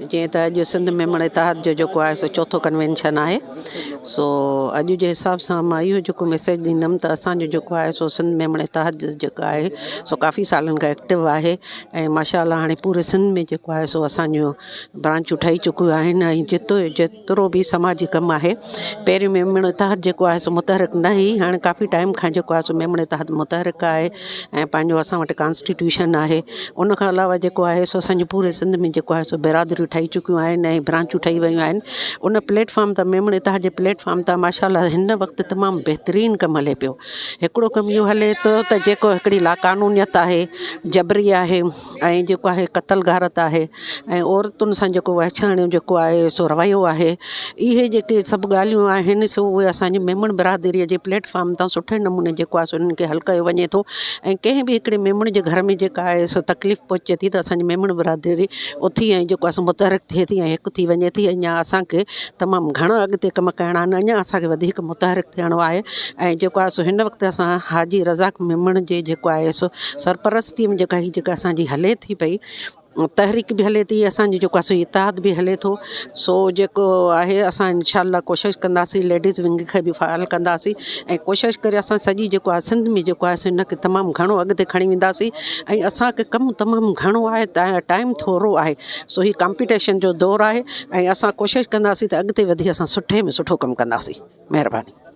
جيئن ته اڄ سنڌ ميمڻ اتحاد جو جيڪو آهي سو چوٿون ڪنوينشن آهي سو اڄ جي حساب سان مان اهو جيڪو ميسيج ڏيندم ته اسانجو جيڪو آهي سو سنڌ ميمڻ اتحاد جيڪو آهي سو ڪافي سالن کان ايڪٽو آهي ۽ ماشاء الله هاڻي پوري سنڌ ۾ جيڪو آهي سو اسانجو برانچون ٺهي چڪيون آهن ۽ جتو جيترو به سماجي ڪم آهي پهريون ميمڻ اتحاد جيڪو آهي سو متحرڪ نه هئي هاڻي ڪافي ٽائيم کان جيڪو آهي سو ميمڻ اتحاد متحرڪ آهي ۽ پنهنجو اسان وٽ ڪانسٽيٽيوشن آهي ان کان علاوه جيڪو آهي سو اسان جي پوري سنڌ ۾ جيڪو آهي سو برادريون ٺهي چڪيون آهن ۽ برانچون ٺهي ويون آهن ان پليٽ فارم تان ميمڻ اتحاد جي پليٽ فارم تان ماشاء الله هن وقت تمام بهترين ڪم هلي پيو هڪڙو ڪم اهو هلي ٿو ته جيڪو هڪڙي لاقانونيت آهي جبري آهي ۽ جيڪو آهي قتل غارت آهي ۽ عورتن سان جيڪو وحشاڻو جيڪو آهي سو رويو آهي اهي جيڪي سڀ ڳالهيون آهن سو اهي اسانجي ميمڻ برادريء جي پليٽ فارم تان سٺي نموني جيڪو آهي سو انهن کي حل ڪيو وڃي ٿو ۽ ڪنهن به هڪڙي ميمڻ جي گهر ۾ جيڪا آهي سو تڪليف پهچي ٿي ته اسانجي ميمڻ برادري اٿي ۽ جيڪو آهي سو متحرڪ ٿئي ٿي ۽ هڪ ٿي وڃي ٿي اڃا اسانکي تمام گهڻو اڳتي ڪم ڪرڻا آهن اڃا اسانکي وڌيڪ متحرڪ ٿيڻو آهي ۽ جيڪو آهي سو هن وقت اسان حاجي رزاق ميمڻ جي جيڪو آهي سو سرپرستي ۾ جيڪا هي جيڪا اسان جي هلي ٿي پئي تحريڪ به هلي ٿي اسان جو جيڪو آهي سو اتحاد به هلي ٿو سو جيڪو آهي اسان انشاء الله ڪوشش ڪنداسين ليڊيز ونگ کي به فعال ڪنداسين ۽ ڪوشش ڪري اسان سڄي جيڪو آهي سنڌ ۾ جيڪو آهي سو ان کي تمام گهڻو اڳتي کڻي وينداسين ۽ اسان کي ڪم تمام گهڻو آهي ٽائيم ٿورو آهي سو هي ڪامپيٽيشن جو دور آهي ۽ اسان ڪوشش ڪنداسين ته اڳتي وڌي اسان سٺي ۾ سٺو ڪم ڪنداسين مهرباني.